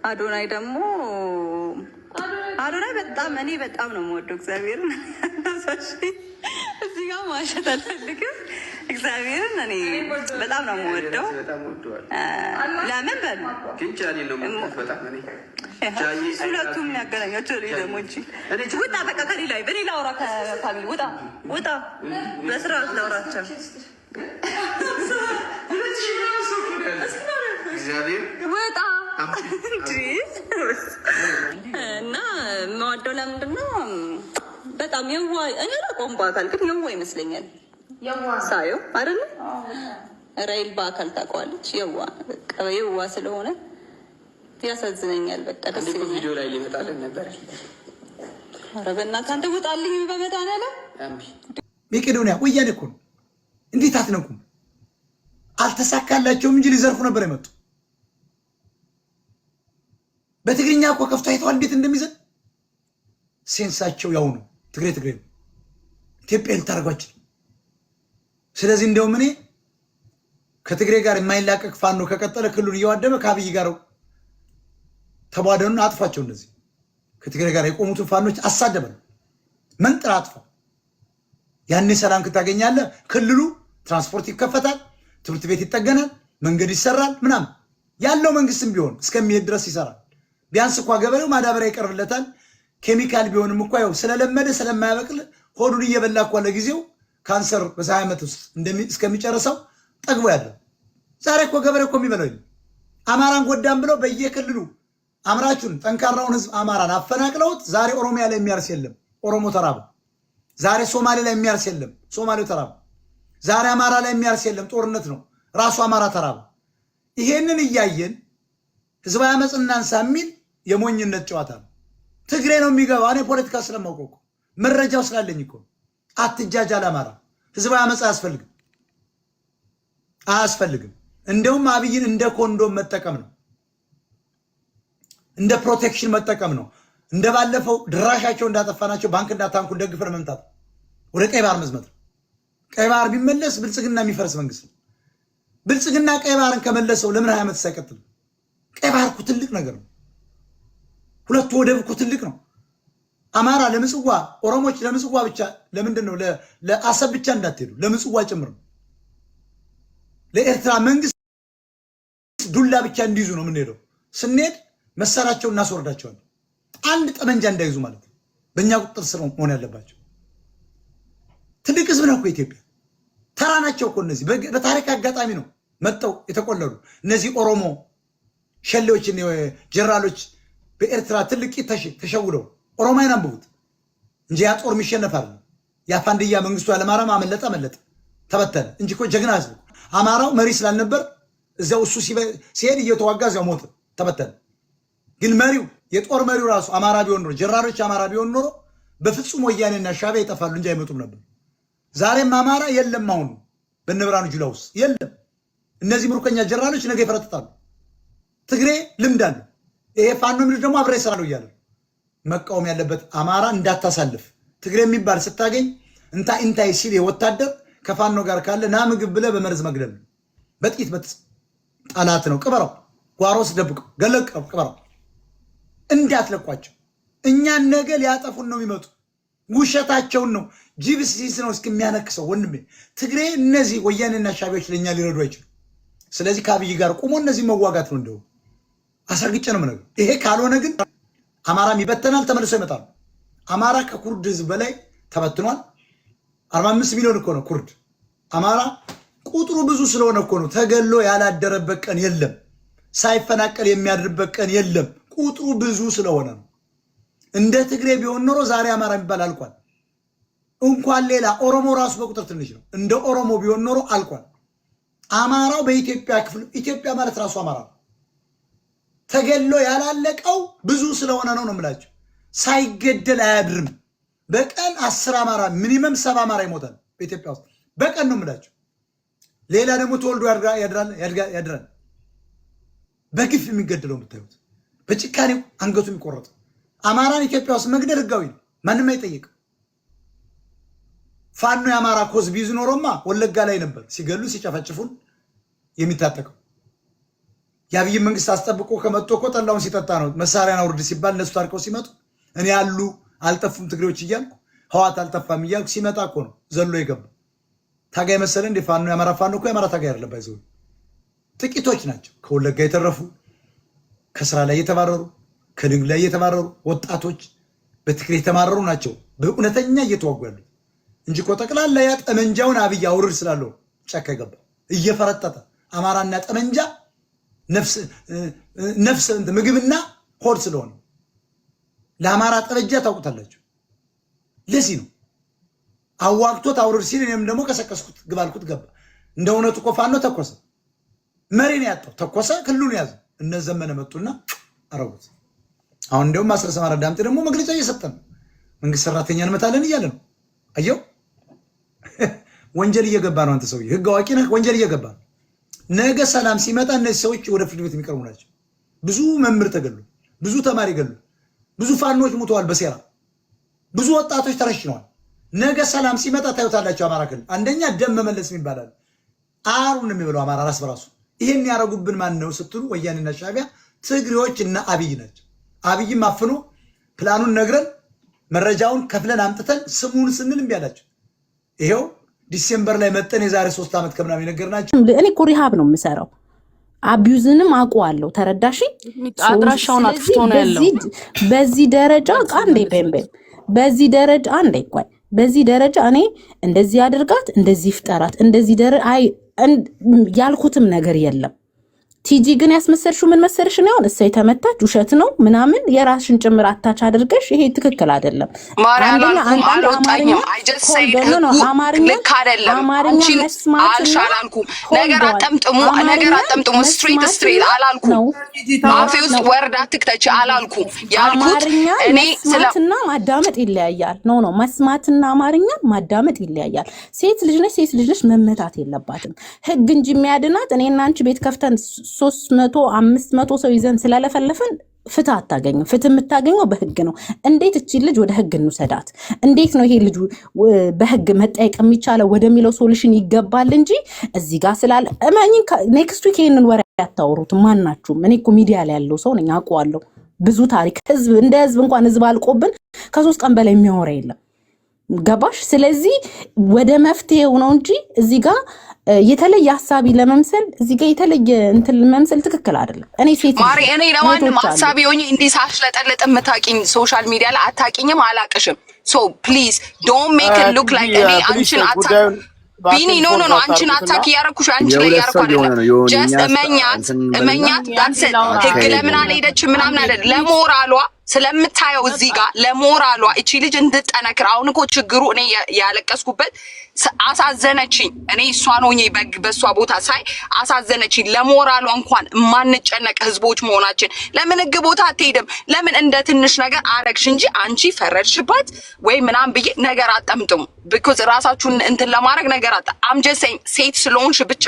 አዶናይ ደግሞ አዶናይ በጣም እኔ በጣም ነው የምወደው እግዚአብሔርን። እዚህ ጋር ማሸት አልፈልግም። እግዚአብሔርን እኔ በጣም ነው የምወደው። ለምን በሉ ሁለቱም ያገናኛቸው ደግሞ እንጂ ውጣ፣ በቃ ከሌላ በሌላ አውራ፣ ከ family ውጣ፣ ውጣ፣ በስርዓት ላውራቸው። ውጣ እና የምወደው ለምንድን ነው? በጣም የዋ፣ እኔ አላውቀውም በአካል ግን የዋ ይመስለኛል ሳየው አይደለ? ራይል በአካል ታውቀዋለች። የዋ በቃ የዋ ስለሆነ ያሳዝነኛል። በቃ ደስ ይለኛል። ቪዲዮ ላይ ሊመጣልን ነበር። ኧረ በእናትህ አንተ ውጣልኝ በመድኃኒዓለም። መቄዶንያ ወያኔ እኮ ነው። እንዴት አትነቁም? አልተሳካላቸውም እንጂ ሊዘርፉ ነበር የመጡ። በትግርኛ እኮ ከፍቶ አይተዋል እንዴት እንደሚዘን። Sense ኣቸው ያው ነው። ትግሬ ትግሬ ነው። ኢትዮጵያ ልታደርጓችን። ስለዚህ እንደውም እኔ ከትግሬ ጋር የማይላቀቅ ፋኖ ከቀጠለ ክልሉን እየዋደመ ከአብይ ጋር ተቧደኑን አጥፏቸው። እነዚህ ከትግሬ ጋር የቆሙትን ፋኖች አሳደበ ነው፣ መንጥር አጥፋው። ያኔ ሰላም ታገኛለህ። ክልሉ ትራንስፖርት ይከፈታል፣ ትምህርት ቤት ይጠገናል፣ መንገድ ይሰራል፣ ምናምን ያለው መንግስትም ቢሆን እስከሚሄድ ድረስ ይሰራል። ቢያንስ እኳ ገበሬው ማዳበሪያ ይቀርብለታል። ኬሚካል ቢሆንም እኳ ያው ስለለመደ ስለማያበቅል ሆዱን እየበላ እኳ ለጊዜው ካንሰር በ20 ዓመት ውስጥ እስከሚጨርሰው ጠግቦ ያለው። ዛሬ እኮ ገበሬ እኮ የሚበላው የለም። አማራን ጎዳም ብለው በየክልሉ አምራቹን ጠንካራውን ህዝብ አማራን አፈናቅለውት ዛሬ ኦሮሚያ ላይ የሚያርስ የለም። ኦሮሞ ተራበ። ዛሬ ሶማሌ ላይ የሚያርስ የለም። ሶማሌው ተራበ። ዛሬ አማራ ላይ የሚያርስ የለም። ጦርነት ነው። ራሱ አማራ ተራበ። ይሄንን እያየን ህዝባዊ አመፅ እናንሳ የሚል የሞኝነት ጨዋታ ነው። ትግሬ ነው የሚገባ። እኔ ፖለቲካ ስለማውቀው እኮ፣ መረጃው ስላለኝ እኮ። አትጃጃል። አማራ ህዝባዊ አመፅ አያስፈልግም፣ አያስፈልግም። እንደውም አብይን እንደ ኮንዶም መጠቀም ነው፣ እንደ protection መጠቀም ነው። እንደ ባለፈው ድራሻቸው እንዳጠፋናቸው ባንክ እንዳታንኩ ደግፈን መምታት፣ ወደ ቀይ ባህር መዝመት ነው። ቀይ ባህር ቢመለስ ብልጽግና የሚፈርስ መንግስት ነው። ብልጽግና ቀይ ባህርን ከመለሰው ለምን 20 ዓመት ሳይቀጥልም? ቀይ ባህር እኮ ትልቅ ነገር ነው። ሁለቱ ወደብ እኮ ትልቅ ነው። አማራ ለምጽዋ፣ ኦሮሞች ለምጽዋ ብቻ ለምንድን ነው ለአሰብ ብቻ እንዳትሄዱ፣ ለምጽዋ ጭምር ነው። ለኤርትራ መንግስት ዱላ ብቻ እንዲይዙ ነው የምንሄደው። ስንሄድ መሳሪያቸውን እናስወርዳቸዋለን። አንድ ጠመንጃ እንዳይዙ ማለት ነው። በእኛ ቁጥጥር ስር መሆን ያለባቸው። ትልቅ ህዝብ ነው እኮ ኢትዮጵያ። ተራ ናቸው እኮ እነዚህ። በታሪክ አጋጣሚ ነው መጠው የተቆለሉ። እነዚህ ኦሮሞ ሸሌዎች፣ ጀነራሎች በኤርትራ ትልቅ ተሸውደው ኦሮማይን አንብቡት እንጂ ያ ጦር የሚሸነፍ አይደለም። ያ ፋንድያ መንግስቱ ኃይለማርያም አመለጠ አመለጠ ተበተነ እንጂ እኮ ጀግና ህዝብ። አማራው መሪ ስላልነበር እዚያው እሱ ሲሄድ እየተዋጋ እዚያው ሞተ፣ ተበተነ። ግን መሪው የጦር መሪው ራሱ አማራ ቢሆን ኖሮ፣ ጀነራሎች አማራ ቢሆን ኖሮ በፍጹም ወያኔና ሻዕቢያ ይጠፋሉ እንጂ አይመጡም ነበር። ዛሬም አማራ የለም። አሁን በነ ብርሃኑ ጁላ ውስጥ የለም። እነዚህ ምርኮኛ ጀነራሎች ነገ ይፈረጥጣሉ። ትግሬ ልምድ አለው። ይሄ ፋኖ የሚሉት ደግሞ አብሬ እሰራለሁ እያለ መቃወም ያለበት አማራ እንዳታሳልፍ። ትግሬ የሚባል ስታገኝ እንታይ እንታይ ሲል የወታደር ከፋኖ ጋር ካለ ና ምግብ ብለህ በመርዝ መግደል ነው። በጥይት ጠላት ነው። ቅበረው፣ ጓሮ ውስጥ ደብቀው፣ ገለህ ቅበረው። እንዳትለቋቸው። እኛን ነገ ሊያጠፉን ነው የሚመጡ። ውሸታቸውን ነው። ጅብ ሲስ ነው እስከሚያነክሰው ወንድሜ። ትግሬ እነዚህ ወያኔና ሻቢያዎች ለእኛ ሊረዱ አይችሉም። ስለዚህ ከአብይ ጋር ቆሞ እነዚህ መዋጋት ነው። እንደው አስረግጬ ነው የምነግርህ። ይሄ ካልሆነ ግን አማራም ይበተናል፣ ተመልሶ ይመጣል። አማራ ከኩርድ ህዝብ በላይ ተበትኗል። 45 ሚሊዮን እኮ ነው ኩርድ። አማራ ቁጥሩ ብዙ ስለሆነ እኮ ነው ተገሎ ያላደረበት ቀን የለም፣ ሳይፈናቀል የሚያድርበት ቀን የለም። ቁጥሩ ብዙ ስለሆነ ነው። እንደ ትግሬ ቢሆን ኖሮ ዛሬ አማራ የሚባል አልቋል። እንኳን ሌላ ኦሮሞ ራሱ በቁጥር ትንሽ ነው። እንደ ኦሮሞ ቢሆን ኖሮ አልቋል። አማራው በኢትዮጵያ ክፍል ኢትዮጵያ ማለት ራሱ አማራ ነው። ተገሎ ያላለቀው ብዙ ስለሆነ ነው ነው የምላቸው። ሳይገደል አያድርም። በቀን 10 አማራ፣ minimum 70 አማራ ይሞታል በኢትዮጵያ ውስጥ በቀን ነው የምላቸው። ሌላ ደግሞ ተወልዶ ያድራል። በግፍ የሚገደለው የምታዩት በጭካኔው አንገቱ የሚቆረጠው አማራን ኢትዮጵያ ውስጥ መግደል ህጋዊ ነው። ማንም አይጠይቅም። ፋኖ የአማራ cause ቢይዝ ኖሮማ ወለጋ ላይ ነበር ሲገሉ ሲጨፈጭፉን የሚታጠቀው። የአብይ መንግስት አስጠብቆ ከመጥቶ እኮ ጠላውን ሲጠጣ ነው። መሳሪያን አውርድ ሲባል እነሱ ታርቀው ሲመጡ እኔ ያሉ አልጠፉም ትግሬዎች እያልኩ፣ ህዋት አልጠፋም እያልኩ ሲመጣ እኮ ነው ዘሎ የገባ። ታጋይ መሰለ እንዴ ፋኖ? የአማራ ፋኖ እኮ የአማራ ታጋይ አይደለም። ባይዘው ጥቂቶች ናቸው ከወለጋ የተረፉ፣ ከስራ ላይ የተባረሩ፣ ከንግድ ላይ የተባረሩ ወጣቶች፣ በትግሬ የተማረሩ ናቸው በእውነተኛ እየተዋጉ ያሉት እንጂ እኮ ጠቅላላ ያ ጠመንጃውን አብይ አውርድ ስላለው ጫካ የገባ እየፈረጠጠ። አማራና ጠመንጃ ነፍስ ምግብና ሆድ ስለሆነ ለአማራ ጠመንጃ ታውቁታላችሁ። ለዚህ ነው አዋግቶት አውርድ ሲል እኔም ደግሞ ቀሰቀስኩት፣ ግባ አልኩት፣ ገባ። እንደ እውነቱ እኮ ፋኖ ተኮሰ፣ መሪ ነው ያጣው፣ ተኮሰ፣ ክልሉን ያዘ። እነ ዘመነ መጡና አረጉት። አሁን እንዲያውም አስረስ ማረ ዳምጤ ደግሞ መግለጫ እየሰጠ ነው። መንግስት ሰራተኛ እንመታለን እያለ ነው። አየው፣ ወንጀል እየገባ ነው። አንተ ሰውዬ ህግ አዋቂ ነህ፣ ወንጀል እየገባ ነው። ነገ ሰላም ሲመጣ እነዚህ ሰዎች ወደ ፍርድ ቤት የሚቀርቡ ናቸው። ብዙ መምህር ተገሉ፣ ብዙ ተማሪ ገሉ፣ ብዙ ፋኖች ሙተዋል በሴራ፣ ብዙ ወጣቶች ተረሽነዋል። ነገ ሰላም ሲመጣ ታዩታላችሁ። አማራ ክልል አንደኛ ደም መመለስ ይባላል። አሩን ነው የሚበላው አማራ ራስ በራሱ። ይሄን ያደረጉብን ማን ነው ስትሉ ወያኔና ሻዕቢያ፣ ትግሬዎች እና አብይ ናቸው። አብይም አፍኖ ፕላኑን ነግረን መረጃውን ከፍለን አምጥተን ስሙን ስንል እምቢ አላቸው። ይሄው December ላይ መጠን የዛሬ 3 ዓመት ከምናምን የነገርናቸው። እኔ እኮ rehab ነው የምሰራው። Abuse ንም አውቀዋለሁ። ተረዳሽ? አድራሻውን አጥፍቶ ነው ያለው። በዚህ ደረጃ አንዴ በንበ በዚህ ደረጃ አንዴ ቆይ፣ በዚህ ደረጃ እኔ እንደዚህ አድርጋት፣ እንደዚህ ፍጠራት፣ እንደዚህ ደረ አይ ያልኩትም ነገር የለም። ቲጂ ግን ያስመሰልሽው ምን መሰልሽ ነው? አሁን እሰይ ተመታች ውሸት ነው ምናምን የራስሽን ጭምር attach አድርገሽ ይሄ ትክክል አይደለም። ማሪ አንደኛ አላልኩም፣ አንዳንድ አልወጣኝም። አማርኛ I just said hold on ህጉ አማርኛ ልክ አይደለም። አማርኛ አንቺን መስማትና አልሽ አላልኩም። ነገር hold on አጠምጥሙ፣ ነገር አማርኛ አጠምጥሙ። Straight straight መስማትና አላልኩም። ነው አፌ ውስጥ ነው word አትክተች አላልኩም። ያልኩት አማርኛ እኔ ስለ መስማትና ማዳመጥ ይለያያል። No, መስማትና አማርኛ ማዳመጥ ይለያያል። ሴት ልጅ ነች፣ ሴት ልጅ ነች፣ መመታት የለባትም። ህግ እንጂ የሚያድናት እኔና አንቺ ቤት ከፍተን 300 500 ሰው ይዘን ስለለፈለፍን ፍትህ አታገኝም። ፍትህ የምታገኘው በህግ ነው። እንዴት እቺ ልጅ ወደ ህግ እንውሰዳት? እንዴት ነው ይሄ ልጁ በህግ መጠየቅ የሚቻለው ወደሚለው solution ይገባል እንጂ እዚህ ጋር ስላለ እመኝን next week ይሄንን ወሬ አታወሩትም ማናችሁም። እኔ እኮ ሚዲያ ላይ ያለው ሰው ነኝ፣ አውቀዋለሁ። ብዙ ታሪክ ህዝብ እንደ ህዝብ እንኳን ህዝብ አልቆብን ከ3 ቀን በላይ የሚያወራ የለም። ገባሽ? ስለዚህ ወደ መፍትሄው ነው እንጂ እዚህ ጋር የተለየ ሀሳቢ ለመምሰል፣ እዚህ ጋር የተለየ እንትን መምሰል ትክክል አይደለም። እኔ ሴት ልጅ ማሪ ነኝ፣ እኔ ለማንም እህቶች አሉ። ሀሳቢ ሆኜ እንዲህ ሳሽለጠለጥ የምታውቂኝ social media ላይ አታውቂኝም፣ አላቅሽም። So please don't make it look like እኔ please አንቺን attack ጉዳዩን ቢኒ፣ no, no, no፣ አንቺን attack እያረኩሽ አንቺ ላይ የሁለት እያረኩ ሰው እየሆነ አይደለም። ነው የሆነ Just እኛ እመኛት እንትን እንበልና እመኛት፣ that's it። ህግ አካሄድ ለምን ነው። አልሄደችም ምናምን አይደለም። ለሞራሏ ስለምታየው እዚህ ጋር ለሞራሏ እቺ ልጅ እንድጠነክር። አሁን እኮ ችግሩ እኔ ያለቀስኩበት አሳዘነችኝ። እኔ እሷን ሆኜ በእሷ ቦታ ሳይ አሳዘነችኝ። ለሞራሏ እንኳን የማንጨነቅ ህዝቦች መሆናችን፣ ለምን ህግ ቦታ አትሄድም? ለምን እንደ ትንሽ ነገር አረግሽ እንጂ አንቺ ፈረድሽባት ወይ ምናምን ብዬ ነገር አጠምጥሙ። Because ራሳችሁን እንትን ለማድረግ ነገር አጣ I'm just saying ሴት ስለሆንሽ ብቻ